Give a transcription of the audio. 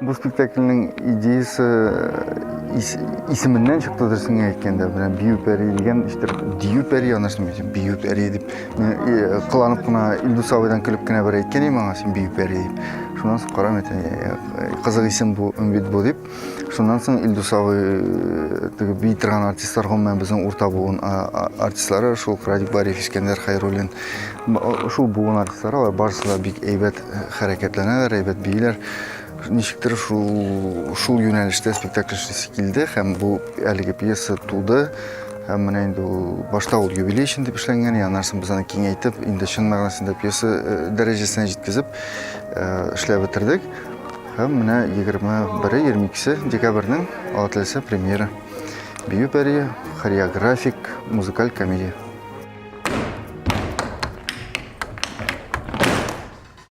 Бу спектакльнең идеясы исеменнән чыкты дөресен әйткәндә. Менә Бию пәри дигән ишетеп, Дию пәри анасы Бию пәри дип кыланып кына Илдус абыйдан көлеп кенә бер әйткән идем аңа, син Бию пәри дип. Шуннан соң карам әйтә, кызык исем бу бит бу дип. Шуннан соң Илдус абый теге бии торган артистлар, гомумән безнең урта буын артистлары, шул Радик Бариев, Искәндәр Хәйруллин, шул буын артистлары, алар барысы да бик әйбәт хәрәкәтләнәләр, әйбәт бииләр. Ничектер шул, шул юнәлештә спектакль эшлисе килде һәм бу әлеге пьеса туды. Һәм менә инде ул башта ул юбилей өчен дип эшләнгән, аннан соң без аны киңәйтеп, инде чын мәгънәсендә пьеса дәрәҗәсенә җиткезеп эшләп бетердек. Һәм менә 21-е, 22 декабрьнең, Алла теләсә, премьера. Бию пәрие, хореографик, музыкаль комедия.